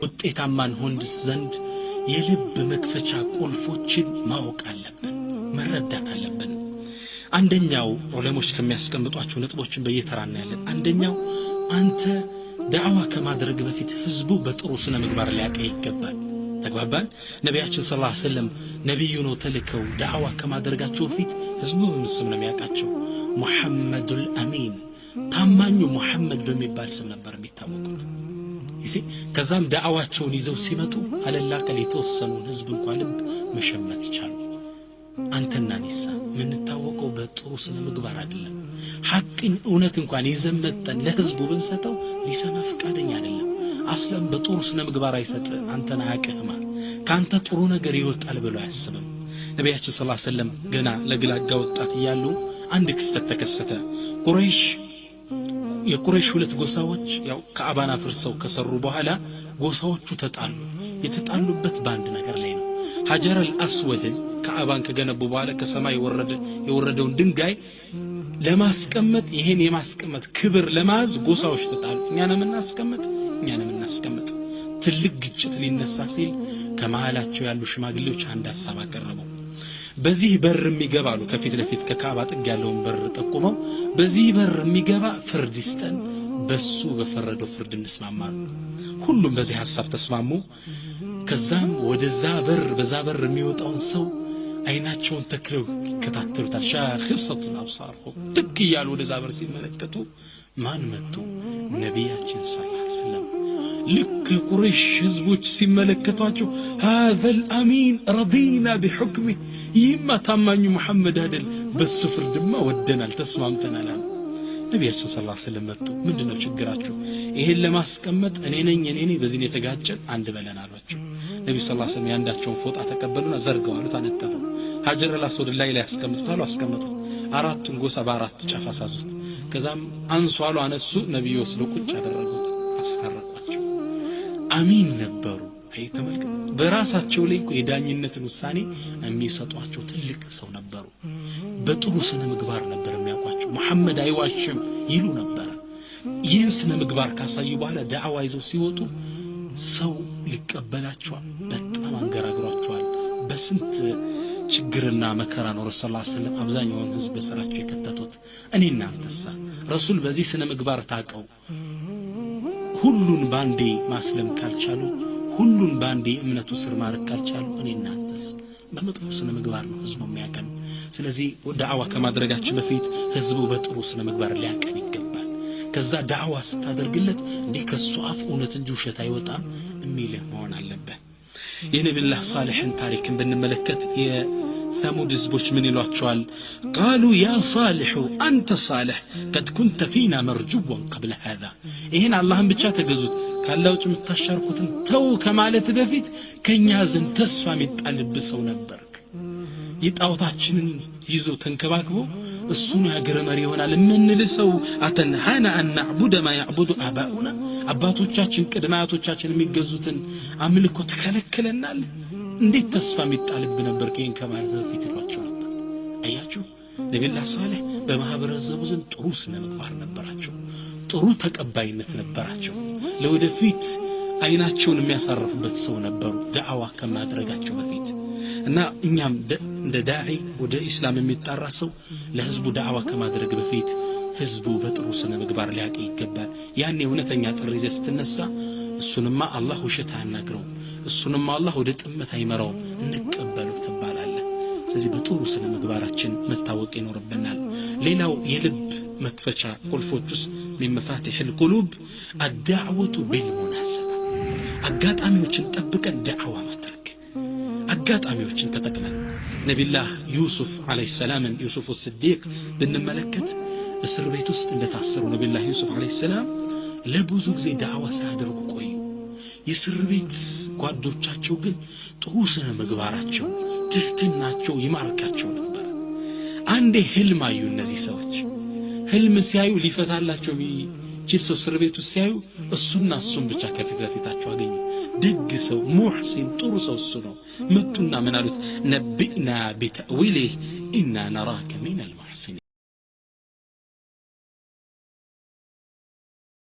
ውጤታማ እንሆን ዘንድ የልብ መክፈቻ ቁልፎችን ማወቅ አለብን፣ መረዳት አለብን። አንደኛው ዑለሞች ከሚያስቀምጧቸው ነጥቦችን በየተራ እናያለን። አንደኛው አንተ ዳዕዋ ከማድረግ በፊት ህዝቡ በጥሩ ስነ ምግባር ሊያውቅህ ይገባል። ተግባባን? ነቢያችን ሰለላሁ ዐለይሂ ወሰለም ነብዩ ነው ተልከው ዳዕዋ ከማድረጋቸው በፊት ህዝቡ በምን ስም ነው የሚያውቃቸው? ሙሐመዱል አሚን፣ ታማኙ ሙሐመድ በሚባል ስም ነበር የሚታወቁት። ይሲ ከዛም ዳዕዋቸውን ይዘው ሲመጡ አለላቀል የተወሰኑን ህዝብ እንኳን ልብ መሸመት ቻሉ። አንተና ኒሳ የምንታወቀው በጥሩ ስነ ምግባር አይደለም። ሐቅን እውነት እንኳን ይዘን መጥተን ለህዝቡ ብንሰጠው ሊሰማ ፍቃደኛ አይደለም። አስለም በጥሩ ስነ ምግባር አይሰጥ፣ አንተን አያውቅህማ፣ ካንተ ጥሩ ነገር ይወጣል ብሎ አያስብም። ነቢያችን ሰለላሁ ዐለይሂ ወሰለም ገና ለግላጋ ወጣት እያሉ አንድ ክስተት ተከሰተ። የቁረይሽ ሁለት ጎሳዎች ያው ከአባን አፍርሰው ከሰሩ በኋላ ጎሳዎቹ ተጣሉ። የተጣሉበት በአንድ ነገር ላይ ነው። ሀጀር አልአስወድን ከአባን ከገነቡ በኋላ ከሰማይ የወረደውን ድንጋይ ለማስቀመጥ ይሄን የማስቀመጥ ክብር ለማዝ ጎሳዎች ተጣሉ። እኛ ነን የምናስቀምጥ፣ እኛ ነን የምናስቀምጥ። ትልቅ ግጭት ሊነሳ ሲል ከመሃላቸው ያሉ ሽማግሌዎች አንድ ሐሳብ አቀረቡ። በዚህ በር የሚገባ አሉ፣ ከፊት ለፊት ከካባ ጥግ ያለውን በር ጠቁመው፣ በዚህ በር የሚገባ ፍርድ ይስጠን፣ በሱ በፈረደው ፍርድ እንስማማለን። ሁሉም በዚህ ሐሳብ ተስማሙ። ከዛም ወደዛ በር በዛ በር የሚወጣውን ሰው አይናቸውን ተክለው ይከታተሉታል። ሻኺሰቱን አብሳርሁ ትክ እያሉ ወደዛ በር ሲመለከቱ ማን መጡ? ነቢያችን ሰለላሁ ዐለይሂ ወሰለም። ልክ ቁረይሽ ህዝቦች ሲመለከቷቸው هذا الامين رضينا بحكمه፣ ይህማ ታማኙ መሐመድ አይደል፣ በሱ ፍርድማ ወደናል፣ ተስማምተናል አሉ። ነቢያችን ሰለላሁ ዐለይሂ ወሰለም መጡ። ምንድነው ችግራችሁ? ይሄን ለማስቀመጥ እኔ ነኝ እኔ ነኝ በዚህ የተጋጨን አንድ በለን አሏቸው። ነብዩ ሰለላሁ ዐለይሂ ወሰለም ያንዳቸውን ፎጣ ተቀበሉና ዘርገው አሉት፣ አነጠፉ። ሀጀር አልአስወድ ላይ ላይ ያስቀምጡት አሉ፣ አስቀመጡት። አራቱን ጎሳ በአራት ጫፍ አሳዙት። ከዛም አንሱ አሉ፣ አነሱ። ነብዩ ወስደው ቁጭ አደረጉት፣ አስታረቋቸው። አሚን ነበሩ። አይ ተመልከት፣ በራሳቸው ላይ እኮ የዳኝነትን ውሳኔ የሚሰጧቸው ትልቅ ሰው ነበሩ። በጥሩ ስነ ምግባር ነበር የሚያውቋቸው። መሐመድ አይዋሽም ይሉ ነበር። ይህን ስነ ምግባር ካሳዩ በኋላ ዳዕዋ ይዘው ሲወጡ ሰው ሊቀበላቸው በጣም አንገራግሯቸዋል። በስንት ችግርና መከራ ነው ረሱል ሰለላሁ ዐለይሂ ወሰለም አብዛኛውን ህዝብ በስራቸው የከተቱት። እኔና አንተሳ ረሱል በዚህ ስነ ምግባር ታቀው ሁሉን ባንዴ ማስለም ካልቻሉ፣ ሁሉን ባንዴ እምነቱ ስር ማድረግ ካልቻሉ፣ እኔና አንተስ በመጥፎ ስነ ምግባር ነው ህዝቡ የሚያቀን። ስለዚህ ዳዕዋ ከማድረጋችን በፊት ህዝቡ በጥሩ ስነ ምግባር ሊያቀን ይገባል። ከዛ ዳዕዋ ስታደርግለት እንዴ ከሱ አፍ እውነት እንጂ ውሸት አይወጣም የሚልህ መሆን አለበት። የነቢዩላህ ሳሊሕን ታሪክን ብንመለከት የሰሙድ ህዝቦች ምን ይሏቸዋል? ቃሉ ያ ሳሊሑ አንተ ሳሊሕ ቀድ ኩንተ ፊና መርጁወን ቀብለ ሃዛ፣ ይህን አላህን ብቻ ተገዙት ካላህ ውጭ የምታሻርኩትን ተው ከማለት በፊት ከኛ ዘንድ ተስፋ የሚጣልብህ ሰው ነበርክ። የጣዖታችንን ይዞ ተንከባክቦ እሱን ያገረ መሪ ይሆናል የምንል ሰው አተንሃና አን ነዕቡደ ማ ያዕቡዱ አባኡና፣ አባቶቻችን ቅድመ አያቶቻችን የሚገዙትን አምልኮ ትከለክለናል? እንዴት ተስፋ የሚጣልብህ ነበር ይሄን ከማለት በፊት ይሏቸው ነበር። አያችሁ ነቢዩላህ ሳሊሕ በማህበረሰቡ ዘንድ ጥሩ ስነ ምግባር ነበራቸው፣ ጥሩ ተቀባይነት ነበራቸው። ለወደፊት አይናቸውን የሚያሳርፉበት ሰው ነበሩ ዳዕዋ ከማድረጋቸው በፊት። እና እኛም እንደ ዳዒ ወደ ኢስላም የሚጣራ ሰው ለህዝቡ ዳዕዋ ከማድረግ በፊት ህዝቡ በጥሩ ስነ ምግባር ሊያውቅ ይገባል። ያኔ እውነተኛ ጥሪ ይዘህ ስትነሳ እሱንማ አላህ ውሸት አያናግረውም፣ እሱንማ አላህ ወደ ጥመት አይመራውም፣ እንቀበለው ትባላለህ። ስለዚህ በጥሩ ስነ ምግባራችን መታወቅ ይኖርብናል። ሌላው የልብ መክፈቻ ቁልፎች ውስጥ من مفاتيح القلوب الدعوة بالمناسبة፣ አጋጣሚዎችን ጠብቀን ዳዕዋ ማድረግ፣ አጋጣሚዎችን ተጠቅመን። ነቢላህ ዩሱፍ ዐለይሂ ሰላምን ዩሱፍ ስዲቅ ብንመለከት እስር ቤት ውስጥ እንደታሰሩ ነቢላህ ዩሱፍ ዐለይሂ ሰላም ለብዙ ጊዜ ዳዕዋ ሳያደርጉ ቆዩ። የእስር ቤት ጓዶቻቸው ግን ጥሩ ስነ ምግባራቸው ትህትናቸው ይማርካቸው ነበር። አንዴ ህልም አዩ። እነዚህ ሰዎች ህልም ሲያዩ ሊፈታላቸው የሚችል ሰው እስር ቤት ውስጥ ሲያዩ እሱና እሱን ብቻ ከፊት ለፊታቸው አገኙ። ደግ ሰው ሙሕሲን ጥሩ ሰው እሱ ነው። መጡና ምን አሉት? ነቢእና ቢተእዊሊህ ኢና ነራከ ሚነል ሙሕሲኒን።